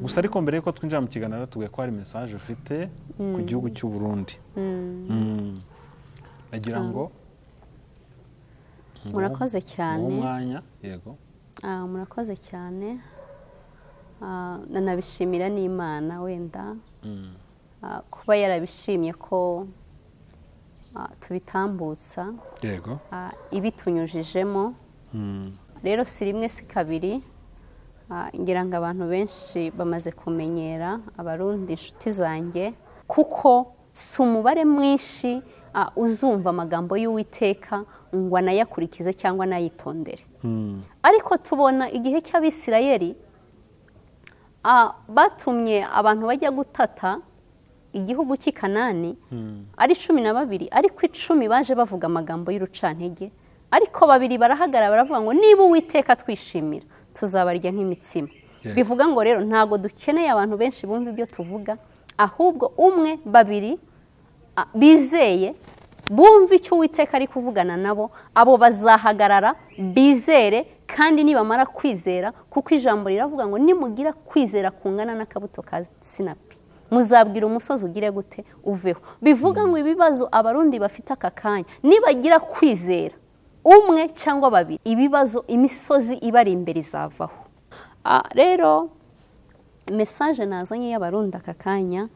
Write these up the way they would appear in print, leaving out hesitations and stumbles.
Gusa ariko mbere yuko twinjira mu kiganiro, tubwiye ko hari message ufite ku gihugu cy'u Burundi. Nagira ngo Murakoze cyane. Nguhe umwanya, yego. Murakoze cyane. Nanabishimira n'Imana wenda kuba yarabishimye ko tubitambutsa, ibitunyujijemo. Rero si rimwe si kabiri, ngira ngo abantu benshi bamaze kumenyera Abarundi, inshuti zanjye, kuko si umubare mwinshi uzumva amagambo y'Uwiteka ngo anayakurikize cyangwa anayitondere. Ariko tubona igihe cy'Abisirayeli, batumye abantu bajya gutata igihugu cy'i Kanani ari 12, ariko 10 baje bavuga amagambo y'urucantege, ariko 2 barahagarara baravuga ngo niba Uwiteka twishimira tuzabarya nk'imitsima. Bivuga ngo rero ntago dukeneye abantu benshi bumva ibyo tuvuga, ahubwo 1, 2 bizeye bumva icyo Uwiteka ari kuvugana nabo, abo bazahagarara bizere, kandi nibamara kwizera, kuko ijambo riravuga ngo nimugira kwizera kungana n'akabuto ka sinapi, muzabwira umusozi ugire gute uveho. Bivuga ngo ibibazo Abarundi bafite aka kanya, nibagira kwizera 1 cyangwa 2, ibibazo imisozi ibari imbere izavaho. Rero message nazanye y'Abarundi aka kanya,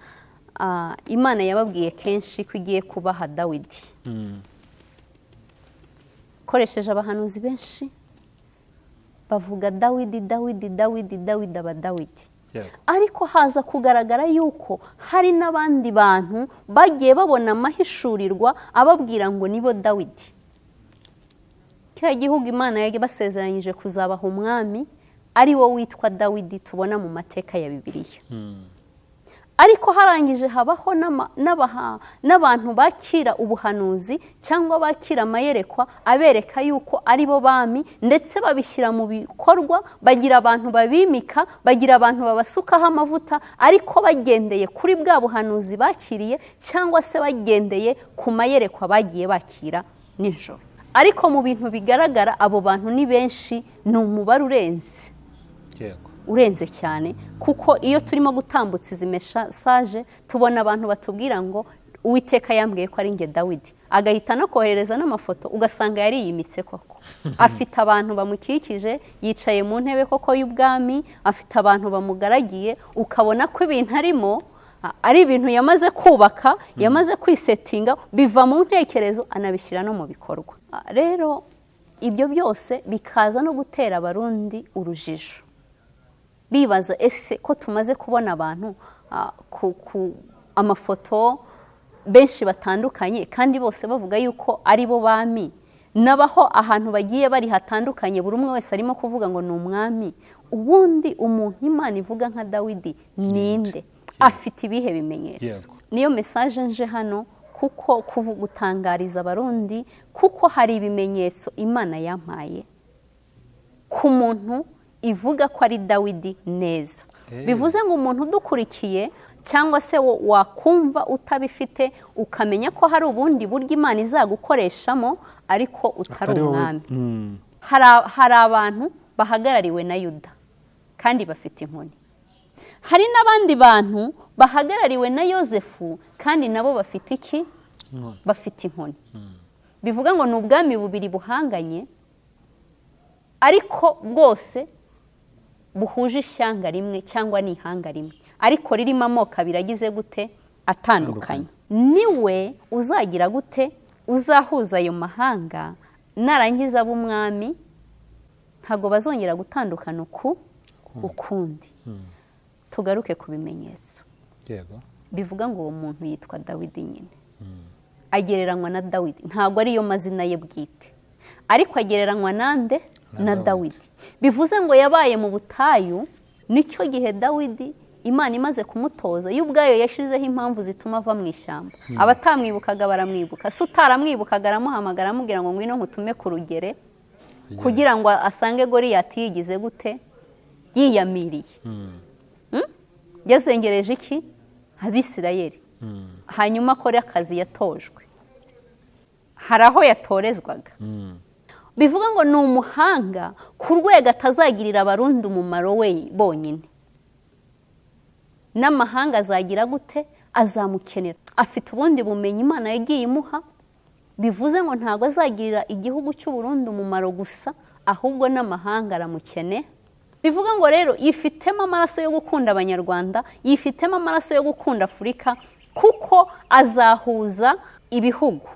Imana yababwiye kenshi ko igiye kubaha Dawidi. Koresheje abahanuzi benshi bavuga Dawidi, Dawidi, Dawidi, Dawidi, aba Dawidi. Ariko haza kugaragara yuko hari n'abandi bantu bagiye babona amahishurirwa ababwira ngo nibo Dawidi. Kiriya gihugu Imana yari basezeranyije kuzabaha umwami ari wo witwa Dawidi tubona mu mateka ya Bibiliya. Ariko harangije habaho n'abantu bakira ubuhanuzi cyangwa bakira amayerekwa abereka yuko ari bo bami, ndetse babishyira mu bikorwa, bagira abantu babimika, bagira abantu babasukaho amavuta, ariko bagendeye kuri bwa buhanuzi bakiriye cyangwa se bagendeye ku mayerekwa bagiye bakira nijoro. Ariko mu bintu bigaragara abo bantu ni benshi, ni umubare urenze. Urenze cyane, kuko iyo turimo gutambutsa izi message tubona abantu batubwira ngo Uwiteka yambwiye ko ari nge Dawidi, agahita no kohereza n'amafoto, ugasanga yariyimitse koko. Afite abantu bamukikije, yicaye mu ntebe koko y'ubwami, afite abantu bamugaragiye, ukabona ko ibintu arimo ari ibintu yamaze kubaka, yamaze kwisetinga, biva mu ntekerezo anabishyira no mu bikorwa. Rero ibyo byose bikaza no gutera Abarundi urujijo, bibaza ese ko tumaze kubona abantu ku amafoto benshi batandukanye kandi bose bavuga yuko ari bo bami, nabaho ahantu bagiye bari hatandukanye, buri umwe wese arimo kuvuga ngo ni umwami. Ubundi umuntu Imana ivuga nka Dawidi ninde? Afite ibihe bimenyetso? Niyo message nje hano kuko gutangariza Abarundi, kuko hari ibimenyetso Imana yampaye ku muntu ivuga ko ari Dawidi neza. Bivuze ngo umuntu udukurikiye cyangwa se wakumva utabifite ukamenya ko hari ubundi buryo Imana izagukoreshamo ariko utari umwami. Hari abantu bahagarariwe na Yuda kandi bafite inkoni. Hari n'abandi bantu bahagarariwe na Yosefu kandi nabo bafite iki? Bafite inkoni. Bivuga ngo ni ubwami bubiri buhanganye ariko bwose buhuje ishyanga rimwe cyangwa ni ihanga rimwe, ariko ririmo amoko abiri agize gute? Atandukanye. Niwe uzagira gute? Uzahuza ayo mahanga, narangiza ab'umwami ntago bazongera gutandukana ukundi. Tugaruke ku bimenyetso. Bivuga ngo uwo muntu yitwa Dawidi nyine. Agereranywa na Dawidi, ntago ariyo mazina ye bwite, ariko agereranywa nande? Na Dawidi. Bivuze ngo yabaye mu butayu, nicyo gihe Dawidi Imana imaze kumutoza, yo ubwayo yashizeho impamvu zituma ava mu ishyamba. Abatamwibukaga baramwibuka, se utaramwibukaga aramuhamagara amubwira ngo ngwino nkutume ku rugere, kugira ngo asange Goliyati yigize gute? Yiyamiriye. Yazengereje iki? Abisirayeli. Hanyuma akore akazi yatojwe. Hari aho yatorezwaga. Bivuga ngo ni umuhanga ku rwego atazagirira Abarundi umumaro we bonyine. N'amahanga azagira gute? Azamukenera. Afite ubundi bumenyi Imana yagiye imuha, bivuze ngo ntabwo azagirira igihugu cy'u Burundi umumaro gusa, ahubwo n'amahanga aramukene. Bivuga ngo rero yifitemo amaraso yo gukunda Abanyarwanda, yifitemo amaraso yo gukunda Afurika, kuko azahuza ibihugu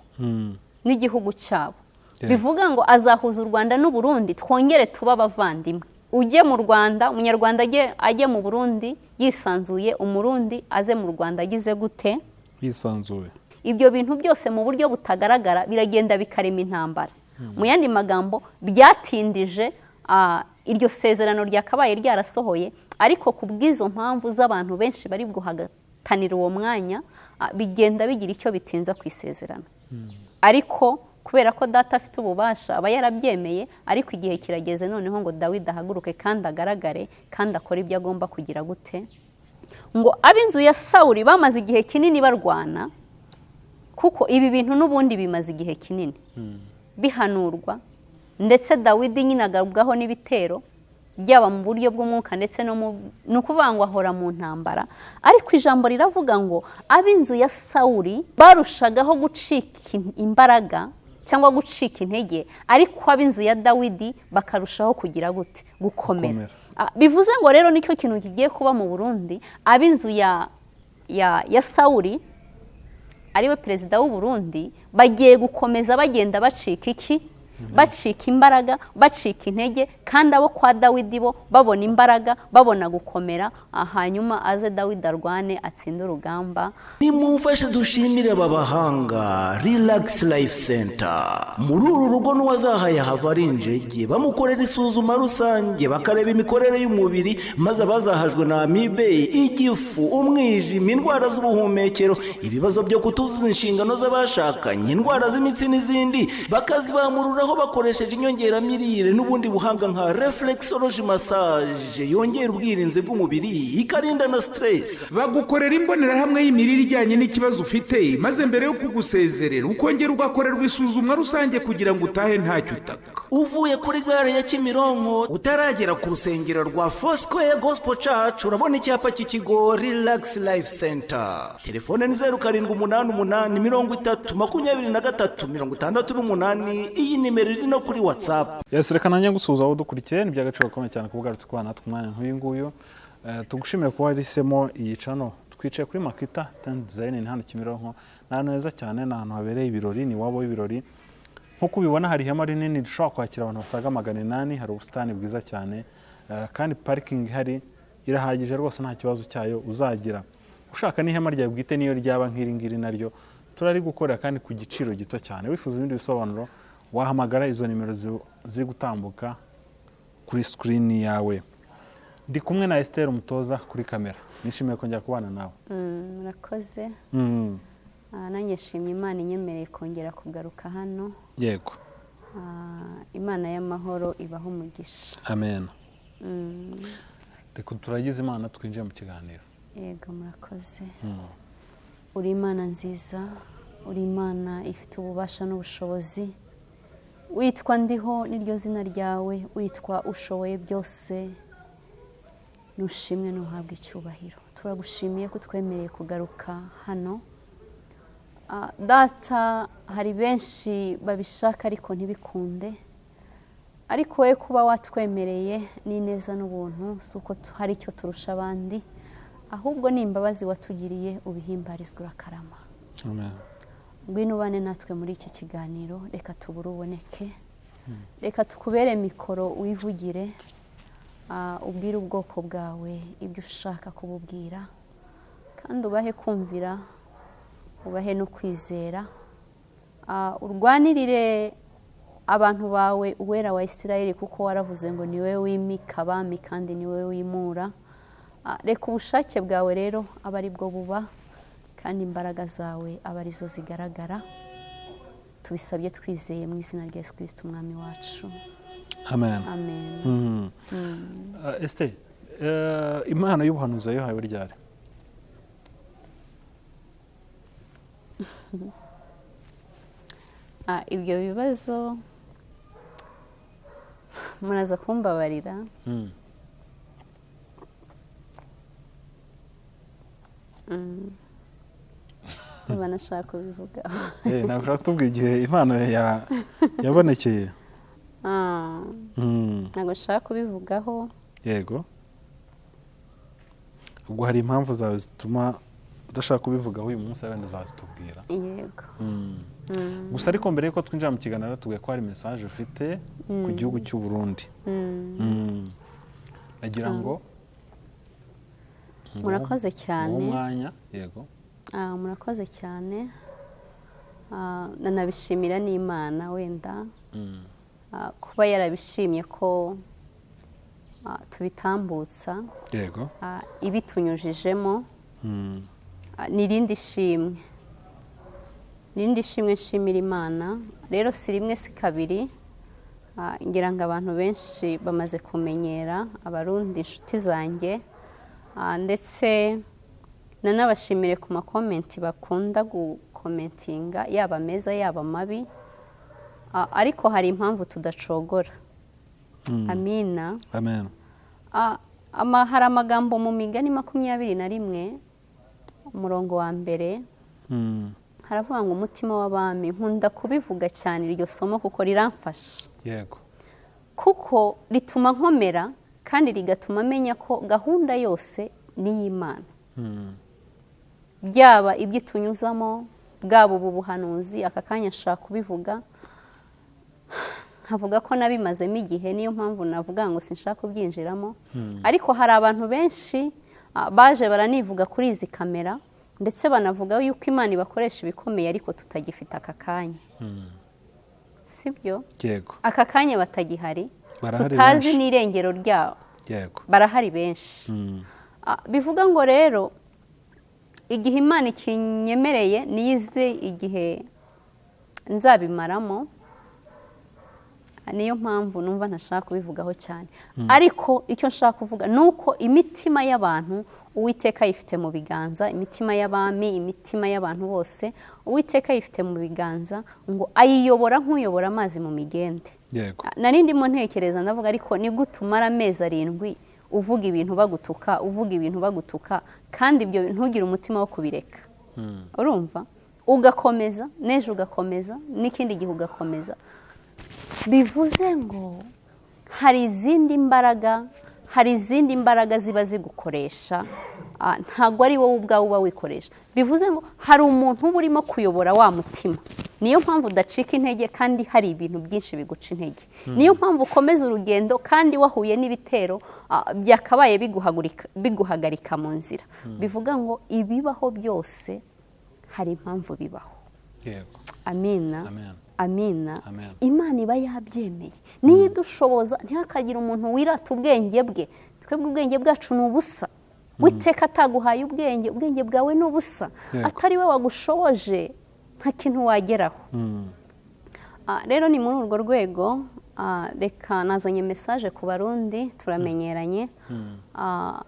n'igihugu cyabo. Bivuga ngo azahuza u Rwanda n'u Burundi, twongere tuba abavandimwe. Ujye mu Rwanda, Umunyarwanda ajye mu Burundi yisanzuye, Umurundi aze mu Rwanda agize gute? Yisanzuye. Ibyo bintu byose mu buryo butagaragara biragenda bikarema intambara. Mu yandi magambo, byatindije iryo sezerano ryakabaye ryarasohoye, ariko ku bw'izo mpamvu z'abantu benshi bari guhatanira uwo mwanya, bigenda bigira icyo bitinza ku isezerano. Ariko kubera ko data afite ububasha aba yarabyemeye, ariko igihe kirageze noneho ngo Dawidi ahaguruke kandi agaragare kandi akore ibyo agomba kugira gute. Ngo ab'inzu ya Sawuli bamaze igihe kinini barwana, kuko ibi bintu n'ubundi bimaze igihe kinini bihanurwa, ndetse Dawidi nyine agabwaho n'ibitero byaba mu buryo bw'umwuka ndetse no ni ukuvuga ngo ahora mu ntambara. Ariko ijambo riravuga ngo ab'inzu ya Sawuli barushagaho gucika imbaraga cyangwa gucika intege, ariko ab'inzu ya Dawidi bakarushaho kugira gute? Gukomera. Bivuze ngo rero nicyo kintu kigiye kuba mu Burundi. Ab'inzu ya Sawuli ariwe perezida w'u Burundi bagiye gukomeza bagenda bacika iki? Bacika imbaraga, bacika intege, kandi abo kwa Dawidi bo babona imbaraga, babona gukomera, hanyuma aze Dawidi arwane atsinde urugamba. Nimumfashe dushimire aba bahanga Relax Life Center. Muri uru rugo n'uwazahaye hava ari injege, bamukorera isuzuma rusange, bakareba imikorere y'umubiri, maze abazahajwe na amibe, igifu, umwijima, indwara z'ubuhumekero, ibibazo byo kutuzuza inshingano z'abashakanye, indwara z'imitsi n'izindi, bakazibamurura bakoresheje inyongeramirire n'ubundi buhanga nka reflexology massage yongera ubwirinzi bw'umubiri ikarinda na stress. Bagukorera imbonerahamwe y'imirire ijyanye n'ikibazo ufite, maze mbere yo kugusezerera ukongera ugakorerwa isuzumwa rusange kugira ngo utahe ntacyo utaka. Uvuye kuri gare ya Kimironko utaragera ku rusengero rwa Foursquare Gospel Church, urabona icyapa cy'ikigo Relax Life Center. Telefone ni 0788 30 23 68. Iyi nimero iri no kuri WhatsApp. Yes, reka nanjye ngusuhuza aho dukurikiye, ni by'agaciro gakomeye cyane kubugarutse kwa natwe umwanya nk'uyu nguyu. Tugushimiye kuba wahisemo iyi channel. Twicaye kuri Makita Tent Design ni hano Kimironko, ni ahantu heza cyane, ni ahantu habereye ibirori, ni wabo w'ibirori. Nk'uko ubibona hari ihema rinini rishobora kwakira abantu basaga 800, hari ubusitani bwiza cyane, kandi parking ihari irahagije rwose, nta kibazo cyayo uzagira. Ushaka n'ihema ryawe bwite niyo ryaba nk'iri ngiri naryo turari gukorera kandi ku giciro gito cyane. Wifuza ibindi bisobanuro wahamagara izo nimero ziri gutambuka kuri screen yawe. Ndi kumwe na Esther Umutoza kuri kamera. Nishimiye kongera kubana nawe. Murakoze. Nanjye nshimye Imana inyemereye kongera kugaruka hano. Yego. Imana y'amahoro ibaho umugisha. Amen. Reka turagize Imana twinjiye mu kiganiro. Yego, murakoze. Uri Imana nziza, uri Imana ifite ububasha n'ubushobozi. Witwa ndiho niryo zina ryawe, witwa ushoboye byose, nushimwe nuhabwe icyubahiro. Turagushimiye ko twemereye kugaruka hano. Data, hari benshi babishaka ariko ntibikunde, ariko we kuba watwemereye ni neza n'ubuntu, si uko hari icyo turusha abandi, ahubwo ni imbabazi watugiriye, ubihimbarizwe urakarama. Amen. Ngwino ubane natwe muri iki kiganiro, reka tubure uboneke, reka tukubere mikoro wivugire, ubwire ubwoko bwawe ibyo ushaka kububwira, kandi ubahe kumvira, ubahe no kwizera, urwanirire abantu bawe uwera wa Isirayeli, kuko waravuze ngo niwe wimika abami kandi niwe wimura. Reka ubushake bwawe rero abe ari bwo buba, kandi imbaraga zawe aba arizo zigaragara. Tubisabye twizeye mu izina rya Yesu Kristo umwami wacu. Amen. Amen. Esther, Imana y'ubuhanuzi yahawe ryari? Ibyo bibazo muraza kumbabarira. Niba nashaka kubivuga. Ntabwo ushaka kutubwira igihe impano yabonekeye? Ntabwo nshaka kubivugaho. Yego, ubwo hari impamvu zawe zituma udashaka kubivugaho uyu munsi, wenda uzazitubwira. Yego. Gusa ariko mbere y'uko twinjira mu kiganiro, tubwiye ko hari message ufite ku gihugu cy'u Burundi. Agira ngo Murakoze cyane. Umwanya. Yego. Murakoze cyane. Nanabishimira n'Imana wenda kuba yarabishimye ko tubitambutsa. Yego. Ibitunyujijemo. N'irindi shimwe. N'irindi shimwe nshimira Imana. Rero si rimwe si kabiri. Ngira ngo abantu benshi bamaze kumenyera Abarundi inshuti zanjye, ndetse nanabashimire ku makomenti bakunda gukomentinga, yaba meza yaba mabi, ariko hari impamvu tudacogora. Amina. Amen. Hari amagambo mu Migani 21 umurongo wa 1 haravuga ngo umutima w'abami. Nkunda kubivuga cyane iryo somo kuko riramfasha. Yego. Kuko rituma nkomera kandi rigatuma menya ko gahunda yose ni iy'Imana. Byaba ibyo tunyuzamo, bwaba ubu buhanuzi, aka kanya nshaka kubivuga nkavuga ko nabimazemo igihe, niyo mpamvu navuga ngo sinshaka kubyinjiramo. Ariko hari abantu benshi baje baranivuga kuri izi kamera, ndetse banavuga yuko Imana ibakoresha ibikomeye, ariko tutagifite aka kanya. Sibyo? Yego. Aka kanya batagihari, tutazi n'irengero ryabo. Yego. Barahari benshi. Bivuga ngo rero igihe Imana ikinyemereye niyize igihe nzabimaramo, niyo mpamvu numva ntashaka kubivugaho cyane. Ariko icyo nshaka kuvuga nuko imitima y'abantu Uwiteka yifite mu biganza, imitima y'abami, imitima y'abantu bose Uwiteka yifite mu biganza, ngo ayiyobora nk'uyobora amazi mu migende. Yego. Nari ndimo ntekereza ndavuga, ariko ni gute umara amezi 7 uvuga ibintu bagutuka, uvuga ibintu bagutuka, kandi ibyo ntugire umutima wo kubireka. Urumva? Ugakomeza, n'ejo ugakomeza, n'ikindi gihe ugakomeza. Bivuze ngo hari izindi mbaraga, hari izindi mbaraga ziba zigukoresha, ntabwo ari wowe ubwawe uba wikoresha. Bivuze ngo hari umuntu uba urimo kuyobora wa mutima. Niyo mpamvu udacika intege kandi hari ibintu byinshi biguca intege. Niyo mpamvu ukomeza urugendo kandi wahuye n'ibitero byakabaye biguhagarika mu nzira. Bivuga ngo ibibaho byose hari impamvu bibaho. Yego. Amina. Amen. Amina. Amen. Imana iba yabyemeye. Niyo idushoboza, ntihakagire umuntu wirata ubwenge bwe. Twebwe ubwenge bwacu ni ubusa. Witeka ataguhaye ubwenge, ubwenge bwawe ni ubusa. Atari we wagushoboje nta kintu wageraho. Rero ni muri urwo rwego, reka nazanye message ku Barundi, turamenyeranye,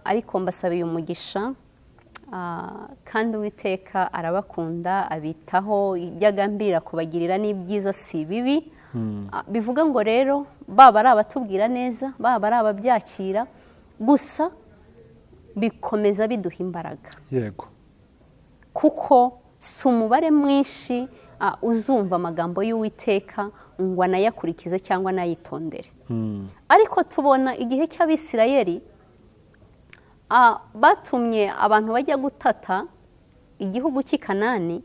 ariko mbasabiye umugisha. Kandi Uwiteka arabakunda, abitaho, ibyo agambirira kubagirira n'ibyiza si bibi. Bivuga ngo rero baba ari abatubwira neza, baba ari ababyakira, gusa bikomeza biduha imbaraga. Yego. Kuko si umubare mwinshi uzumva amagambo y'Uwiteka ngo anayakurikize cyangwa anayitondere. Ariko tubona igihe cy'Abisirayeli batumye abantu bajya gutata igihugu cy'i Kanani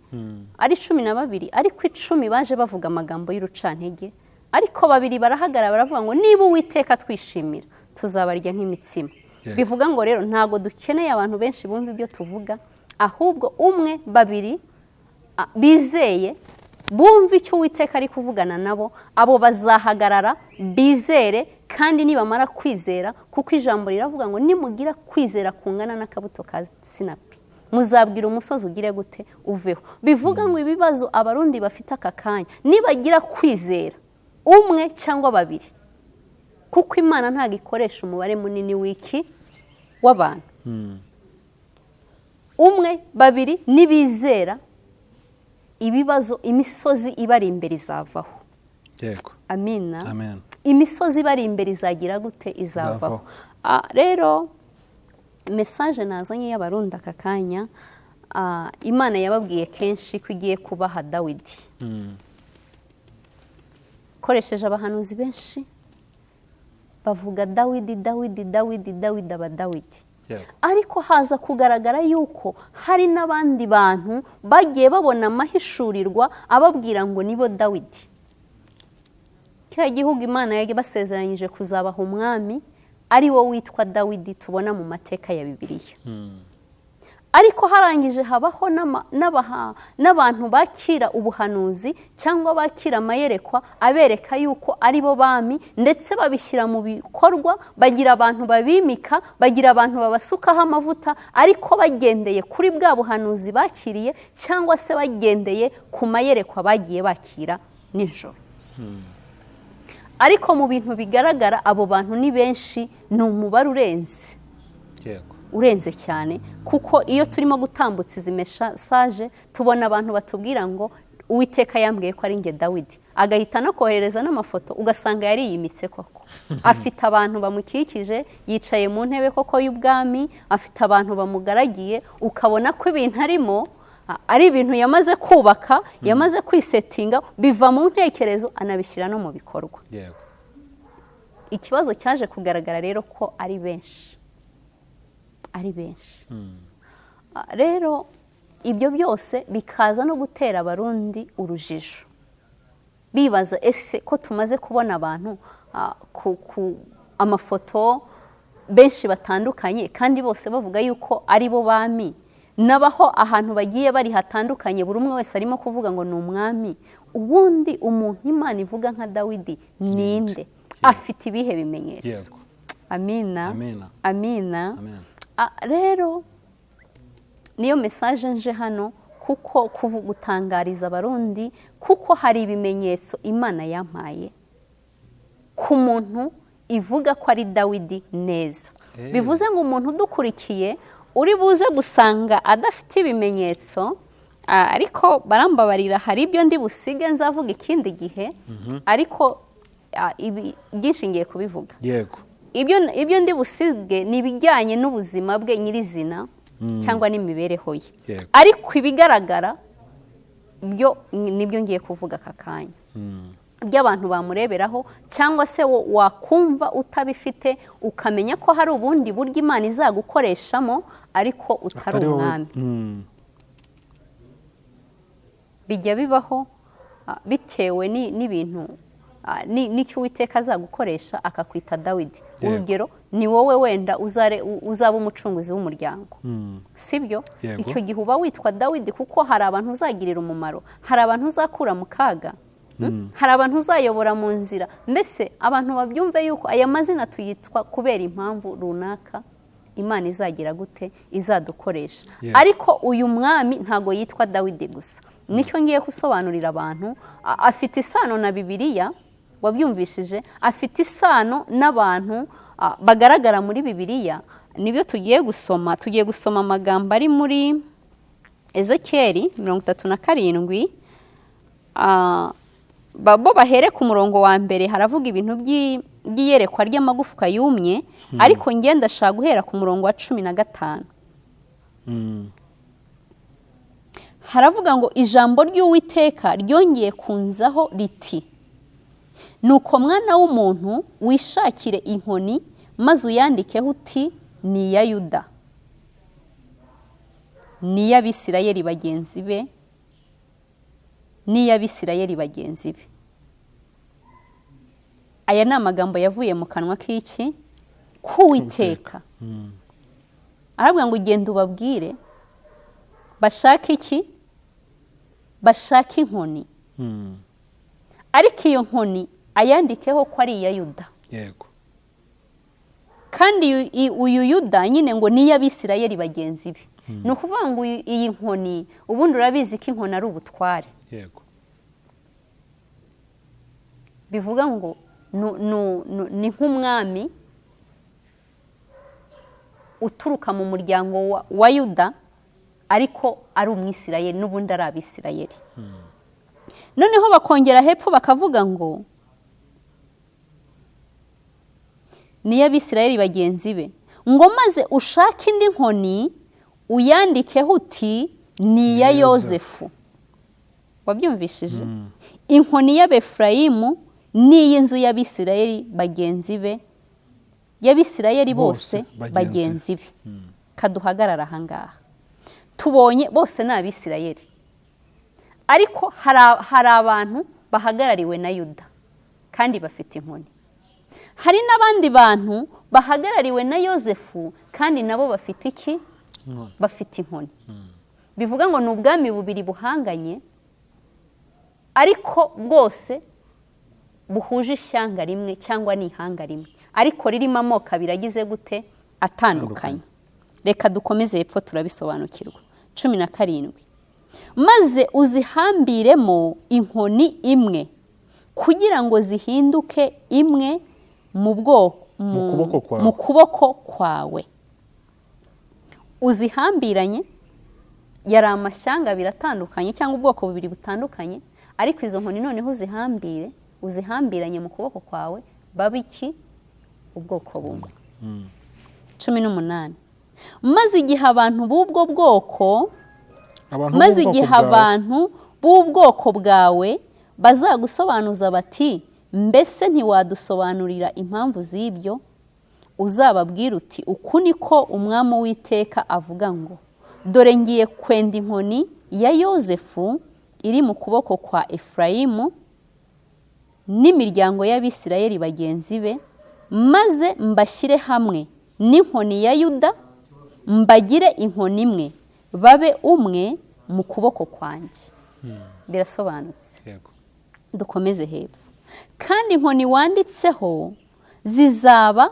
ari 12, ariko 10 baje bavuga amagambo y'urucantege, ariko 2 barahagarara baravuga ngo niba Uwiteka twishimira tuzabarya nk'imitsima. Bivuga ngo rero ntago dukeneye abantu benshi bumva ibyo tuvuga, ahubwo 1, 2 bizeye bumva icyo Uwiteka ari kuvugana nabo, abo bazahagarara bizere, kandi nibamara kwizera, kuko ijambo riravuga ngo nimugira kwizera kungana n'akabuto ka sinapi, muzabwira umusozi ugire gute uveho. Bivuga ngo ibibazo Abarundi bafite aka kanya, nibagira kwizera 1 cyangwa 2, kuko Imana ntago ikoresha umubare munini w'iki w'abantu. 1, 2 nibizera, ibibazo imisozi ibari imbere izavaho. Yego. Amina. Amen. Imisozi ibari imbere izagira gute? Izavaho. Rero message nazanye y'Abarundi aka kanya, Imana yababwiye kenshi ko igiye kubaha Dawidi, ikoresheje abahanuzi benshi bavuga Dawidi, Dawidi, Dawidi, Dawidi, aba Dawidi. Ariko haza kugaragara yuko hari n'abandi bantu bagiye babona amahishurirwa ababwira ngo nibo Dawidi. Kiriya gihugu Imana yabasezeranyije kuzabaha umwami ari wo witwa Dawidi tubona mu mateka ya Bibiliya. Ariko harangije habaho n'abantu bakira ubuhanuzi cyangwa bakira amayerekwa abereka yuko ari bo bami, ndetse babishyira mu bikorwa, bagira abantu babimika, bagira abantu babasukaho amavuta, ariko bagendeye kuri bwa buhanuzi bakiriye cyangwa se bagendeye ku mayerekwa bagiye bakira nijoro. Ariko mu bintu bigaragara abo bantu ni benshi, ni umubare urenze. Urenze cyane, kuko iyo turimo gutambutsa izi message tubona abantu batubwira ngo Uwiteka yambwiye ko ari nge Dawidi, agahita anakohereza n'amafoto, ugasanga yariyimitse koko. Afite abantu bamukikije, yicaye mu ntebe koko y'ubwami, afite abantu bamugaragiye, ukabona ko ibintu arimo ari ibintu yamaze kubaka, yamaze kwisetinga, biva mu ntekerezo anabishyira no mu bikorwa. Ikibazo cyaje kugaragara rero ko ari benshi, ari benshi. Rero ibyo byose bikaza no gutera Abarundi urujijo, bibaza ese ko tumaze kubona abantu ku amafoto benshi batandukanye kandi bose bavuga yuko ari bo bami, nabaho ahantu bagiye bari hatandukanye, buri umwe wese arimo kuvuga ngo ni umwami. Ubundi umuntu Imana ivuga nka Dawidi ninde? Afite ibihe bimenyetso? Amina, amina. Rero niyo message nje hano kuko gutangariza Abarundi, kuko hari ibimenyetso Imana yampaye ku muntu ivuga ko ari Dawidi neza. Bivuze ngo umuntu udukurikiye uri buze gusanga adafite ibimenyetso, ariko barambabarira hari ibyo ndi busige nzavuga ikindi gihe, ariko byinshi ngiye kubivuga. Yego. Ibyo ndi busige ni ibijyanye n'ubuzima bwe nyirizina cyangwa n'imibereho ye, ariko ibigaragara byo nibyo ngiye kuvuga aka kanya, by'abantu bamureberaho cyangwa se wakumva utabifite ukamenya ko hari ubundi buryo Imana izagukoreshamo ariko utari umwami. Bijya bibaho bitewe n'ibintu n'icyo Uwiteka azagukoresha akakwita Dawidi. Urugero ni wowe wenda uzaba umucunguzi w'umuryango, sibyo? Icyo gihe uba witwa Dawidi kuko hari abantu uzagirira umumaro, hari abantu uzakura mu kaga, hari abantu uzayobora mu nzira. Mbese abantu babyumve yuko aya mazina tuyitwa kubera impamvu runaka Imana izagira gute, izadukoresha. Ariko uyu mwami ntago yitwa Dawidi gusa, nicyo ngiye gusobanurira abantu. Afite isano na Bibiliya, wabyumvishije, afite isano n'abantu bagaragara muri Bibiliya. Nibyo tugiye gusoma, tugiye gusoma amagambo ari muri Ezekiyeli 37, bo bahere ku murongo wa mbere, haravuga ibintu by'iyerekwa ry'amagufwa yumye, ariko ngenda ndashaka guhera ku murongo wa 15. Haravuga ngo ijambo ry'Uwiteka ryongeye kunzaho riti, nuko mwana w'umuntu wishakire inkoni maze uyandikeho uti ni iya Yuda, ni iy'Abisirayeli bagenzi be, ni iy'Abisirayeli bagenzi be. Aya ni amagambo yavuye mu kanwa k'iki? K'Uwiteka. Aravuga ngo ugenda ubabwire bashake iki? Bashake inkoni. Ariko iyo nkoni ayandikeho ko ari iya Yuda. Yego. Kandi uyu Yuda nyine ngo ni iy'Abisirayeli bagenzi be. Ni ukuvuga ngo iyi nkoni, ubundi urabizi ko inkoni ari ubutware. Yego. Bivuga ngo ni nk'umwami uturuka mu muryango wa Yuda, ariko ari umwisirayeli, n'ubundi ari Abisirayeli. Noneho bakongera hepfo bakavuga ngo ni iy'Abisirayeli bagenzi be, ngo maze ushake indi nkoni uyandikeho uti ni iya Yozefu. Wabyumvishije? Inkoni y'Abefurayimu ni iy'inzu y'Abisirayeli bagenzi be, y'Abisirayeli bose bagenzi be. Kaduhagarara aha ngaha. Tubonye bose ni Abisirayeli, ariko hari abantu bahagarariwe na Yuda kandi bafite inkoni. Hari n'abandi bantu bahagarariwe na Yozefu kandi nabo bafite iki? Bafite inkoni. Bivuga ngo ni ubwami bubiri buhanganye, ariko bwose buhuje ishyanga rimwe cyangwa ni ihanga rimwe, ariko ririmo amoko abiri agize gute? Atandukanye. Reka dukomeze hepfo turabisobanukirwa. 17 maze uzihambiremo inkoni imwe kugira ngo zihinduke imwe mu kuboko kwawe. Uzihambiranye, yari amashyanga abiri atandukanye cyangwa ubwoko bubiri butandukanye, ariko izo nkoni noneho uzihambire, uzihambiranye mu kuboko kwawe, babe iki? Ubwoko bumwe. 18 maze igihe abantu b'ubwo bwoko, maze igihe abantu b'ubwoko bwawe bazagusobanuza bati mbese ntiwadusobanurira impamvu z'ibyo, uzababwira uti uku niko umwami Uwiteka avuga ngo dore ngiye kwenda inkoni ya Yozefu iri mu kuboko kwa Efurayimu n'imiryango y'Abisirayeli bagenzi be, maze mbashyire hamwe n'inkoni ya Yuda, mbagire inkoni imwe, babe umwe mu kuboko kwanjye. Birasobanutse. Dukomeze hepfo. Kandi inkoni wanditseho zizaba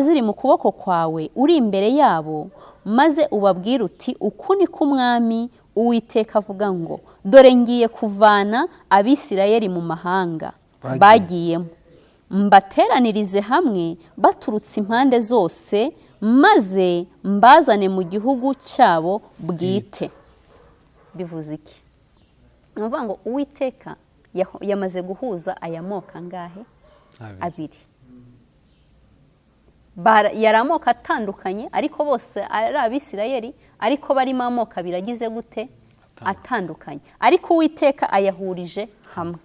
ziri mu kuboko kwawe uri imbere yabo, maze ubabwire uti uku niko umwami Uwiteka avuga ngo dore ngiye kuvana Abisirayeli mu mahanga bagiyemo, mbateranirize hamwe baturutse impande zose, maze mbazane mu gihugu cyabo bwite. Bivuze iki? Ni ukuvuga ngo Uwiteka yamaze guhuza aya moko angahe? Abiri. Yari amoko atandukanye, ariko bose ari Abisirayeli, ariko barimo amoko abiri agize gute? Atandukanye. Ariko Uwiteka ayahurije hamwe,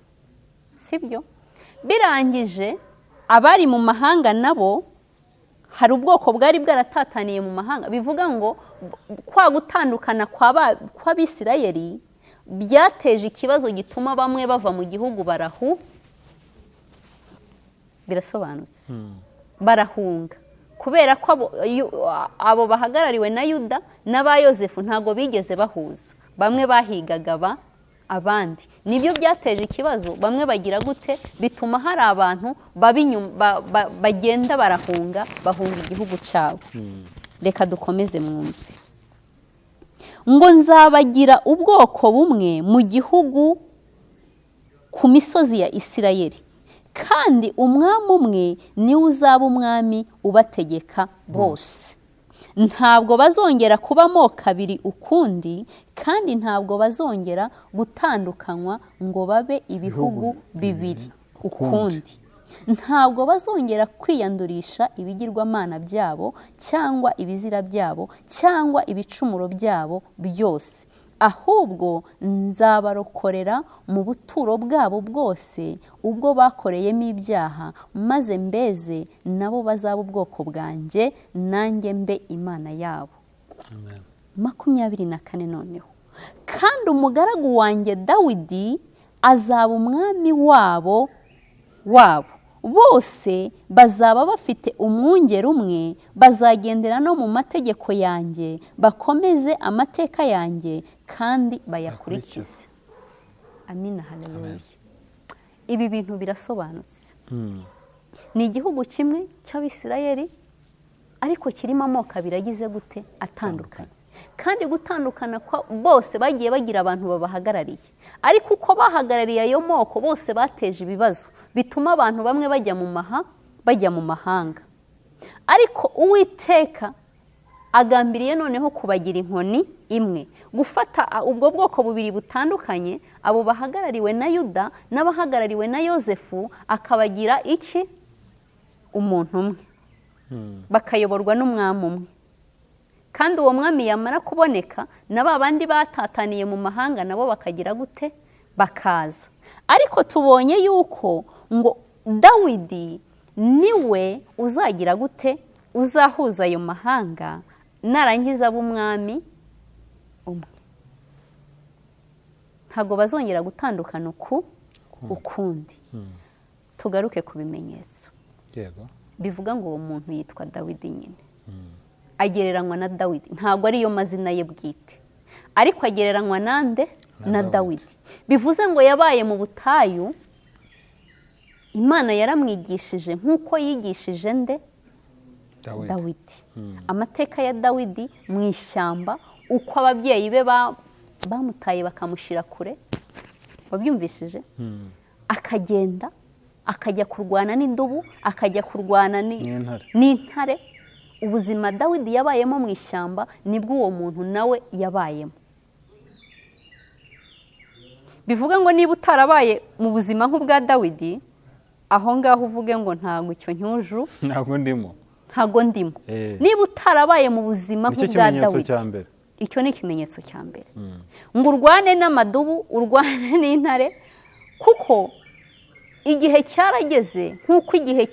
sibyo? Birangije abari mu mahanga nabo, hari ubwoko bwari bwaratataniye mu mahanga. Bivuga ngo kwa gutandukana kw'Abisirayeli byateje ikibazo gituma bamwe bava mu gihugu barahu. Birasobanutse. Barahunga kubera ko abo bahagarariwe na Yuda n'aba Yozefu ntago bigeze bahuza. Bamwe bahigaga abandi, nibyo byateje ikibazo. Bamwe bagira gute? Bituma hari abantu bagenda barahunga, bahunga igihugu cyabo. Reka dukomeze mwumve. Ngo nzabagira ubwoko bumwe mu gihugu ku misozi ya Isirayeli, kandi umwami umwe niwe uzaba umwami ubategeka bose. Ntabwo bazongera kuba amoko abiri ukundi, kandi ntabwo bazongera gutandukanywa ngo babe ibihugu bibiri ukundi. Ntabwo bazongera kwiyandurisha ibigirwamana byabo cyangwa ibizira byabo cyangwa ibicumuro byabo byose, ahubwo nzabarokorera mu buturo bwabo bwose ubwo bakoreyemo ibyaha, maze mbeze nabo bazaba ubwoko bwanjye, nanjye mbe Imana yabo. Amen. 24 noneho kandi umugaragu wanjye Dawidi azaba umwami wabo bose bazaba bafite umwungeri umwe, bazagendera no mu mategeko yanjye, bakomeze amateka yanjye kandi bayakurikize. Amina, haleluya. Ibi bintu birasobanutse. Ni igihugu kimwe cy'Abisirayeli, ariko kirimo amoko abiri agize gute? Atandukanye. Kandi gutandukana kwa bose bagiye bagira abantu babahagarariye, ariko uko bahagarariye ayo moko bose bateje ibibazo bituma abantu bamwe bajya mu mahanga. Ariko Uwiteka agambiriye noneho kubagira inkoni imwe, gufata ubwo bwoko bubiri butandukanye, abo bahagarariwe na Yuda n'abahagarariwe na Yozefu, akabagira iki? Umuntu umwe, bakayoborwa n'umwami umwe. Kandi uwo mwami yamara kuboneka na ba bandi batataniye mu mahanga nabo bakagira gute? Bakaza. Ariko tubonye yuko ngo Dawidi niwe uzagira gute? Uzahuza ayo mahanga, narangiza ab'umwami umwe. Ntabwo bazongera gutandukana ukundi. Tugaruke ku bimenyetso. Yego. Bivuga ngo uwo muntu yitwa Dawidi nyine. Agereranywa na Dawidi, ntabwo ariyo mazina ye bwite, ariko agereranywa nande? Na Dawidi. Bivuze ngo yabaye mu butayu, Imana yaramwigishije nk'uko yigishije nde? Dawidi. Amateka ya Dawidi mu ishyamba, uko ababyeyi be bamutaye bakamushyira kure, wabyumvishije? Akagenda akajya kurwana n'indubu, akajya kurwana n'intare. Ubuzima Dawidi yabayemo mu ishyamba nibwo uwo muntu nawe yabayemo. Bivuga ngo niba utarabaye mu buzima nk'ubwa Dawidi, aho ngaho uvuge ngo ntabwo icyo ncyuju, ntabwo ndimo. Ntabwo ndimo. Niba utarabaye mu buzima nk'ubwa Dawidi, icyo ni ikimenyetso cya mbere. Ngo urwane n'amadubu, urwane n'intare, kuko igihe cyarageze, nk'uko igihe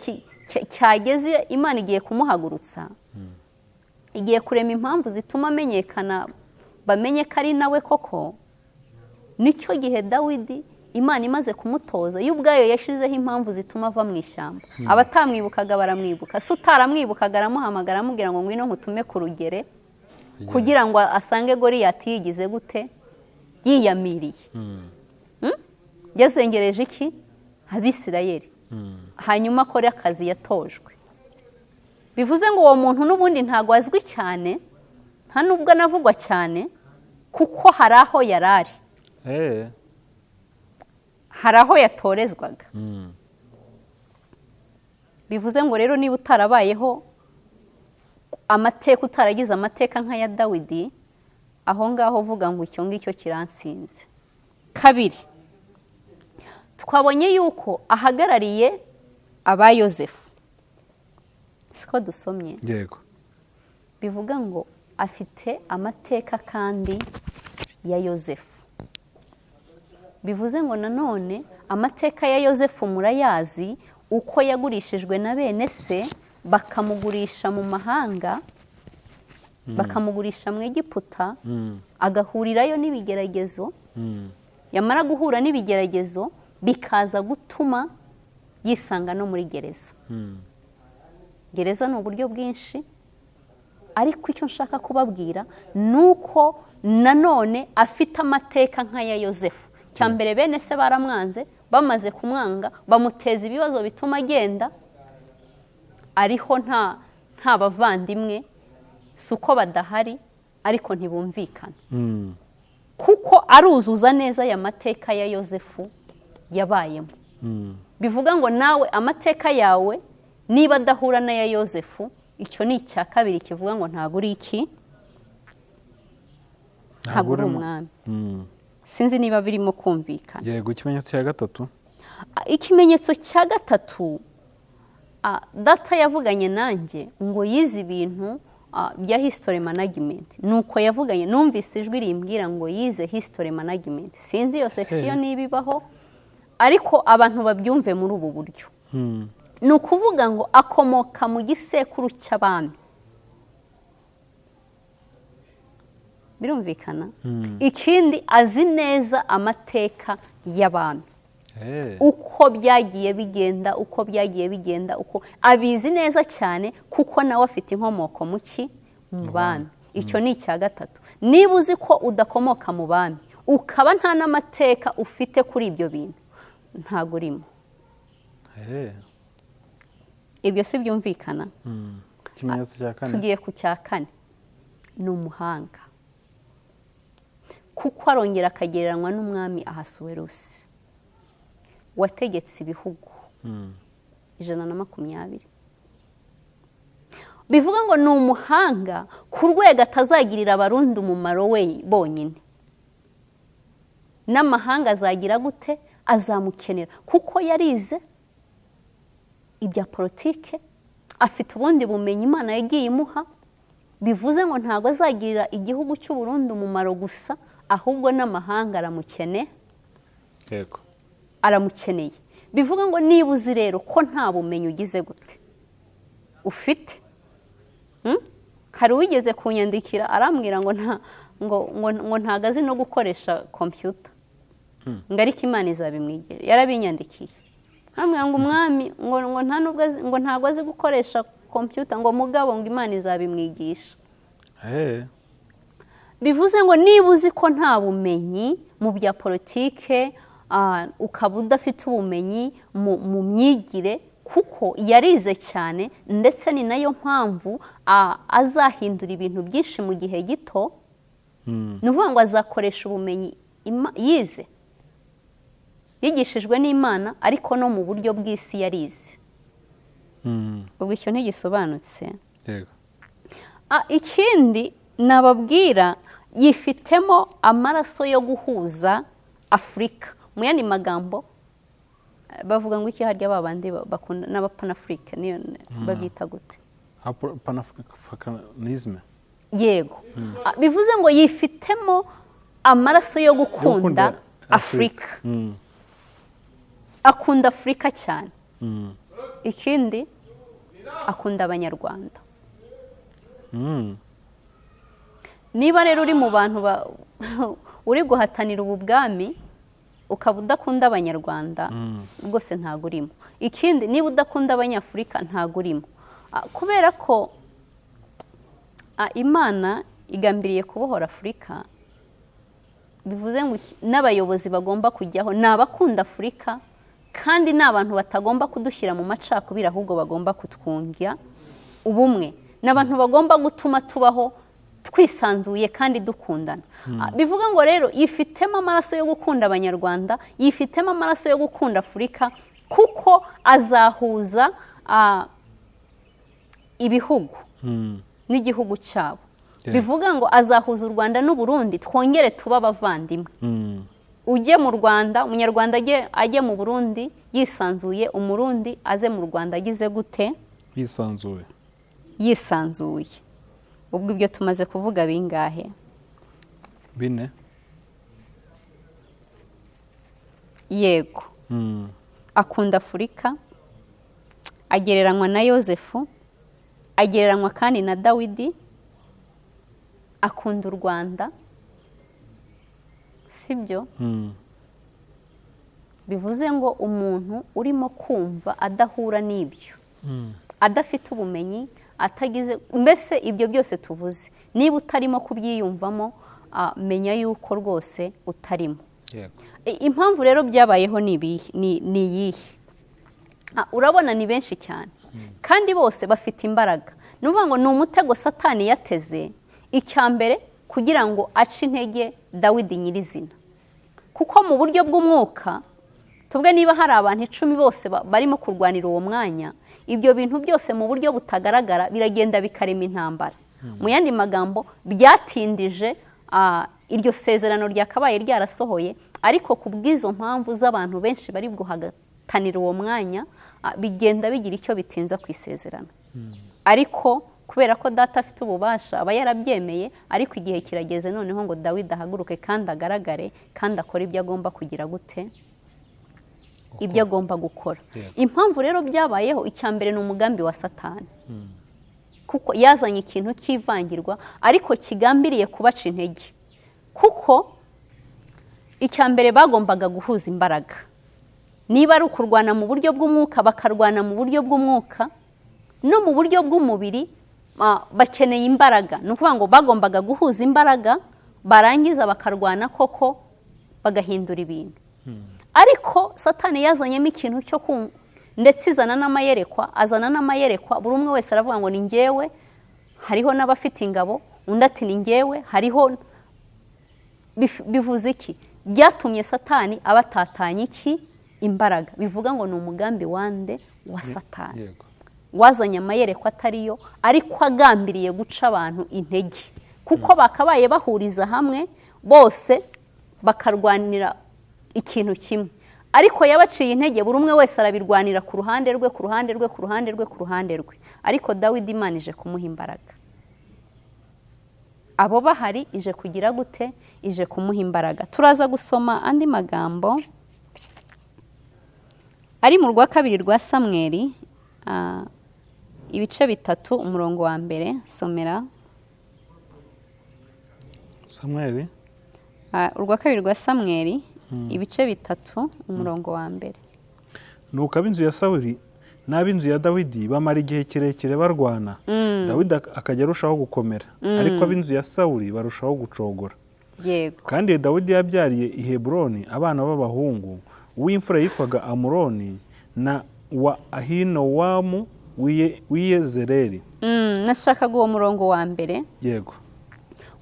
cyageze Imana igiye kumuhagurutsa, igiye kurema impamvu zituma amenyekana, bamenye ko ari nawe koko. Nicyo gihe Dawidi Imana imaze kumutoza, yo ubwayo yashizeho impamvu zituma ava mu ishyamba. Abatamwibukaga baramwibuka, se utaramwibukaga aramuhamagara amubwira ngo ngwino nkutume ku rugere, kugira ngo asange Goliyati yigize gute? Yiyamiriye. Yazengereje iki? Abisirayeli. Hanyuma akore akazi yatojwe. Bivuze ngo uwo muntu n'ubundi ntago azwi cyane, nta nubwo anavugwa cyane, kuko hari aho yarari, hari aho yatorezwaga. Bivuze ngo rero niba utarabayeho amateka, utaragize amateka nk'aya Dawidi, aho ngaho uvuga ngo icyo ngicyo kiransinze. Kabiri, twabonye yuko ahagarariye aba Yosefu. Siko dusomye? Yego. Bivuga ngo afite amateka kandi ya Yosefu. Bivuze ngo nanone amateka ya Yosefu murayazi, uko yagurishijwe na bene se bakamugurisha mu mahanga, bakamugurisha mu Egiputa, agahurirayo n'ibigeragezo. Yamara guhura n'ibigeragezo bikaza gutuma yisanga no muri gereza. Gereza ni uburyo bwinshi, ariko icyo nshaka kubabwira nuko nanone afite amateka nk'aya Yosefu. Cya mbere bene se baramwanze, bamaze kumwanga bamuteza ibibazo bituma agenda, ariho nta bavandimwe, si uko badahari ariko ntibumvikana. Kuko aruzuza neza aya mateka ya Yosefu yabayemo. Bivuga ngo nawe amateka yawe niba adahura n'aya Yosefu, icyo ni icya kabiri kivuga ngo ntabwo uri iki, ntabwo uri umwami. Sinzi niba birimo kumvikana. Yego. Ikimenyetso cya gatatu. Ikimenyetso cya gatatu, data yavuganye nanjye ngo yize ibintu bya history management. Nuko yavuganye, numvise ijwi rimbwira ngo yize history management. Sinzi iyo section niba ibaho, ariko abantu babyumve muri ubu buryo. Ni ukuvuga ngo akomoka mu gisekuru cy'abami. Birumvikana? Ikindi azi neza amateka y'abami. Uko byagiye bigenda, uko byagiye bigenda, uko abizi neza cyane, kuko nawe afite inkomoko mu ki? Mu bami. Icyo ni icya gatatu. Niba uzi ko udakomoka mu bami, ukaba nta n'amateka ufite kuri ibyo bintu, ntago urimo. Ibyo si byumvikana? Ikimenyetso cya kane. Tugiye ku cya kane. Ni umuhanga, kuko arongera akagereranywa n'umwami Ahasuwerusi wategetse ibihugu 120. Bivuga ngo ni umuhanga ku rwego atazagirira abarundi umumaro we bonyine, n'amahanga azagira gute? Azamukenera, kuko yarize ibya politike, afite ubundi bumenyi Imana yagiye imuha. Bivuze ngo ntabwo azagirira igihugu cy'u Burundi umumaro gusa, ahubwo n'amahanga aramukene. Yego. Aramukeneye. Bivuga ngo niba uzi rero ko nta bumenyi ugize gute ufite. Hari uwigeze kunyandikira arambwira ngo nta ngo ntago azi no gukoresha computer. Ngo ariko Imana izabimwigira. Yarabinyandikiye. Arambwira ngo umwami ngo nta nubwo ngo ntago azi gukoresha computer, ngo mugabo ngo Imana izabimwigisha. Bivuze ngo niba uzi ko nta bumenyi mu bya politike, ukaba udafite ubumenyi mu myigire, kuko yarize cyane, ndetse ni nayo mpamvu azahindura ibintu byinshi mu gihe gito. Ni ukuvuga ngo azakoresha ubumenyi yize, yigishijwe n'Imana, ariko no mu buryo bw'isi yarize. Ubwo icyo ntigisobanutse. Yego. Ikindi nababwira, yifitemo amaraso yo guhuza Afurika. Mu yandi magambo bavuga ngo iki harya babandi bakunda n'abapanafrika niyo babyita gute? Panafricanisme. Yego. Bivuze ngo yifitemo amaraso yo gukunda Afurika. Akunda Afurika cyane. Ikindi akunda Abanyarwanda. Niba rero uri mu bantu uri guhatanira ubu bwami ukaba udakunda Abanyarwanda, rwose ntago urimo. Ikindi niba udakunda Abanyafurika ntago urimo. Kubera ko Imana igambiriye kubohora Afurika, bivuze ngo n'abayobozi bagomba kujyaho ni abakunda Afurika, kandi ni abantu batagomba kudushyira mu macakubiri, ahubwo bagomba kutwunga ubumwe. Ni abantu bagomba gutuma tubaho twisanzuye kandi dukundana. Bivuga ngo rero yifitemo amaraso yo gukunda Abanyarwanda, yifitemo amaraso yo gukunda Afurika, kuko azahuza ibihugu n'igihugu cyabo. Bivuga ngo azahuza u Rwanda n'u Burundi, twongere tuba abavandimwe. Ujye mu Rwanda, Umunyarwanda ajye mu Burundi yisanzuye, Umurundi aze mu Rwanda agize gute? Yisanzuye. Yisanzuye. Ubwo ibyo tumaze kuvuga bingahe? 4. Yego. Akunda Afurika, agereranywa na Yozefu, agereranywa kandi na Dawidi, akunda u Rwanda, sibyo? Bivuze ngo umuntu urimo kumva adahura n'ibyo, adafite ubumenyi, atagize mbese ibyo byose tuvuze, niba utarimo kubyiyumvamo, menya yuko rwose utarimo. Impamvu rero byabayeho ni iyihe? Urabona ni benshi cyane, kandi bose bafite imbaraga. Ni ukuvuga ngo ni umutego Satani yateze, icya mbere kugira ngo ace intege Dawidi nyirizina. Kuko mu buryo bw'umwuka, tuvuge niba hari abantu 10 bose barimo kurwanira uwo mwanya, ibyo bintu byose mu buryo butagaragara biragenda bikarema intambara. Mu yandi magambo byatindije iryo sezerano ryakabaye ryarasohoye, ariko ku bw'izo mpamvu z'abantu benshi bari guhatanira uwo mwanya, bigenda bigira icyo bitinza ku isezerano. Ariko kubera ko data afite ububasha aba yarabyemeye, ariko igihe kirageze noneho ngo Dawidi ahaguruke kandi agaragare, kandi akore ibyo agomba kugira gute, ibyo agomba gukora. Impamvu rero byabayeho, icya mbere ni umugambi wa Satani. Kuko yazanye ikintu cy'ivangirwa ariko kigambiriye kubaca intege. Kuko icya mbere bagombaga guhuza imbaraga. Niba ari ukurwana mu buryo bw'umwuka, bakarwana mu buryo bw'umwuka, no mu buryo bw'umubiri bakeneye imbaraga. Ni ukuvuga ngo bagombaga guhuza imbaraga, barangiza bakarwana koko bagahindura ibintu. Ariko Satani yazanyemo ikintu cyo ndetse izana n'amayerekwa, azana n'amayerekwa, buri umwe wese aravuga ngo ni njyewe, hariho n'abafite ingabo, undi ati ni njyewe, hariho. Bivuze iki? Byatumye Satani abatatanya iki? Imbaraga. Bivuga ngo ni umugambi wande wa Satani. Wazanye amayerekwa atariyo, ariko agambiriye guca abantu intege. Kuko bakabaye bahuriza hamwe bose bakarwanira ikintu kimwe. Ariko yabaciye intege, buri umwe wese arabirwanira ku ruhande rwe, ku ruhande rwe, ku ruhande rwe, ku ruhande rwe. Ariko Dawidi Imana ije kumuha imbaraga. Abo bahari ije kugira gute? Ije kumuha imbaraga. Turaza gusoma andi magambo ari mu rwa kabiri rwa Samweli, ibice 3 umurongo wa 1. Somera Samweli, urwa kabiri rwa Samweli, ibice 3 umurongo wa 1. Nuko ab'inzu ya Sawuli n'ab'inzu ya Dawidi bamara igihe kirekire barwana, Dawidi akajya arushaho gukomera, ariko ab'inzu ya Sawuli barushaho gucogora. Yego. Kandi Dawidi yabyariye i Heburoni abana b'abahungu, uw'imfura yitwaga Amuroni na wa Ahinowamu w'Iyezereli. Nashakaga uwo murongo wa 1. Yego.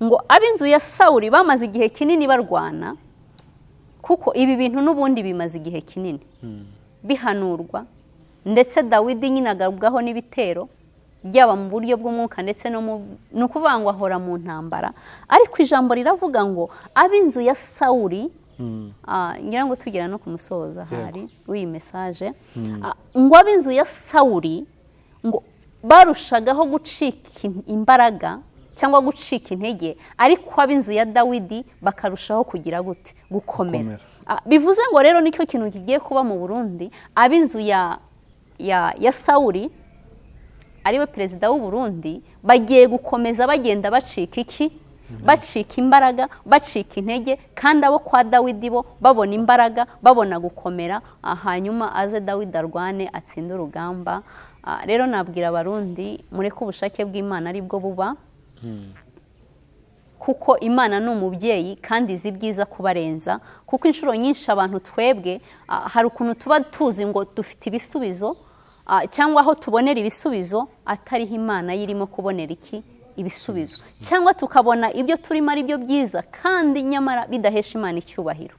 Ngo ab'inzu ya Sawuli bamaze igihe kinini barwana, kuko ibi bintu n'ubundi bimaze igihe kinini bihanurwa, ndetse Dawidi nyine agabwaho n'ibitero byaba mu buryo bw'umwuka ndetse no ukuvuga ngo ahora mu ntambara. Ariko ijambo riravuga ngo ab'inzu ya Sawuli, ngira ngo tugera no kumusoza hari w'iyi message, ngo ab'inzu ya Sawuli ngo barushagaho gucika imbaraga cyangwa gucika intege, ariko ab'inzu ya Dawidi bakarushaho kugira gute? Gukomera. Bivuze ngo rero nicyo kintu kigiye kuba mu Burundi. Ab'inzu ya Sawuli, ariwe perezida w'u Burundi, bagiye gukomeza bagenda bacika iki? Bacika imbaraga, bacika intege, kandi abo kwa Dawidi bo babona imbaraga, babona gukomera, hanyuma aze Dawidi arwane atsinde urugamba. Rero nabwira Abarundi, mureke ubushake bw'Imana aribwo buba, kuko Imana ni umubyeyi kandi izi ibyiza kubarenza. Kuko inshuro nyinshi abantu twebwe hari ukuntu tuba tuzi ngo dufite ibisubizo, cyangwa aho tubonera ibisubizo atariho Imana yirimo kubonera iki ibisubizo, cyangwa tukabona ibyo turimo ari byo byiza kandi nyamara bidahesha Imana icyubahiro.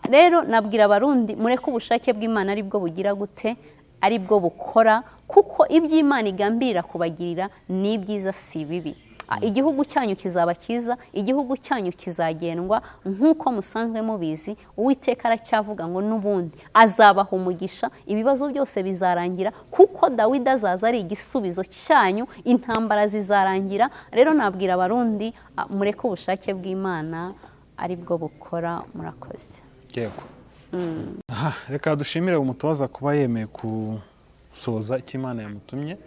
Rero nabwira Abarundi, mureke ubushake bw'Imana aribwo bugira gute? Aribwo bukora, kuko iby'Imana igambirira kubagirira ni ibyiza si bibi. Igihugu cyanyu kizaba cyiza, igihugu cyanyu kizagendwa nk'uko musanzwe mubizi. Uwiteka aracyavuga ngo n'ubundi azabaha umugisha, ibibazo byose bizarangira, kuko Dawidi azaza ari igisubizo cyanyu, intambara zizarangira. Rero nabwira Abarundi, mureke ubushake bw'Imana aribwo bukora. Murakoze. Yego. Reka dushimire umutoza kuba yemeye gusoza icyo Imana yamutumye,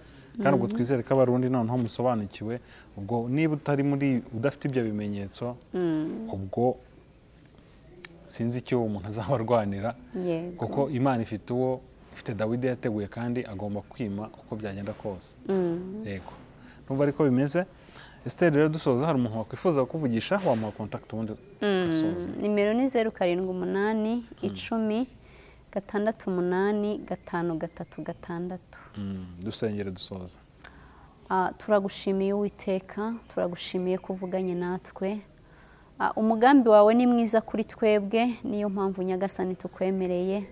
kandi ubwo twizere ko Abarundi noneho musobanukiwe. Ubwo niba utari muri udafite ibyo bimenyetso, ubwo sinzi icyo umuntu azaba arwanira, kuko Imana ifite uwo ifite Dawidi yateguye kandi agomba kwima uko byagenda kose. Yego, numva ariko bimeze. Esther, rero dusoza, hari umuntu wakwifuza kukuvugisha, wamuha contact ubundi ugasoza. Nimero ni 0 7 8 10 6 8 5 3 6. Dusengere dusoza. Turagushimiye Uwiteka, turagushimiye kuvuganye natwe. Umugambi wawe ni mwiza kuri twebwe, niyo mpamvu Nyagasani tukwemereye.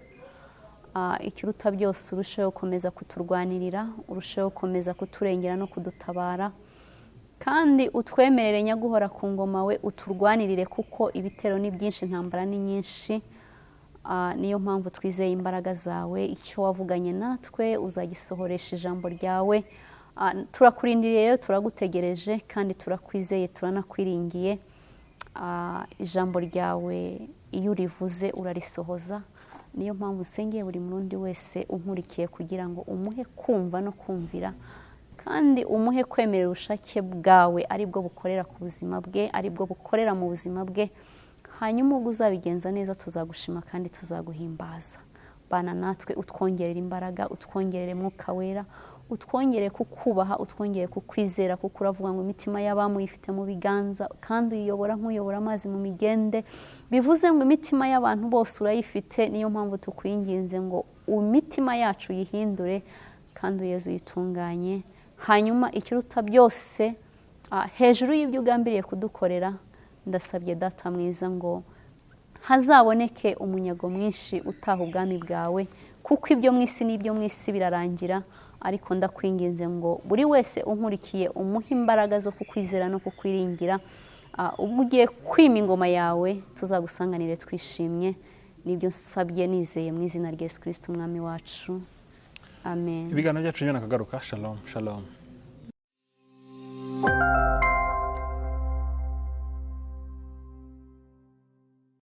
Ikiruta byose urusheho gukomeza kuturwanirira, urusheho gukomeza kuturengera no kudutabara, kandi utwemerere nyaguhora ku ngoma we uturwanirire, kuko ibitero ni byinshi, intambara ni nyinshi. Niyo mpamvu twizeye imbaraga zawe, icyo wavuganye natwe uzagisohoresha ijambo ryawe. Turakurindiriye rero, turagutegereje kandi turakwizeye, turanakwiringiye. Ijambo ryawe iyo urivuze urarisohoza. Niyo mpamvu usengeye buri murundi wese unkurikiye kugira ngo umuhe kumva no kumvira, kandi umuhe kwemerera ubushake bwawe aribwo bukorera ku buzima bwe, aribwo bukorera mu buzima bwe. Hanyuma ubwo uzabigenza neza tuzagushima kandi tuzaguhimbaza. Bana natwe, utwongerere imbaraga, utwongerere Mwuka Wera, utwongere kukubaha, utwongere kukwizera, kuko uravuga ngo imitima y'abamu ifite mu biganza kandi uyiyobora nk'uyobora amazi mu migende. Bivuze ngo imitima y'abantu bose urayifite. Niyo mpamvu tukwinginze ngo imitima yacu yihindure kandi Yezu yitunganye. Hanyuma ikiruta byose, hejuru y'ibyo ugambiriye kudukorera, ndasabye Data mwiza ngo hazaboneke umunyago mwinshi utaha ubwami bwawe, kuko ibyo mu isi n'ibyo mu isi birarangira. Ariko ndakwinginze ngo buri wese unkurikiye umuhe imbaraga zo kukwizera no kukwiringira. Ubwo ugiye kwima ingoma yawe tuzagusanganire twishimye. Nibyo nsabye nizeye mu izina rya Yesu Kristo umwami wacu, amen. Ibiganiro byacu nyine akagaruka. Shalom shalom.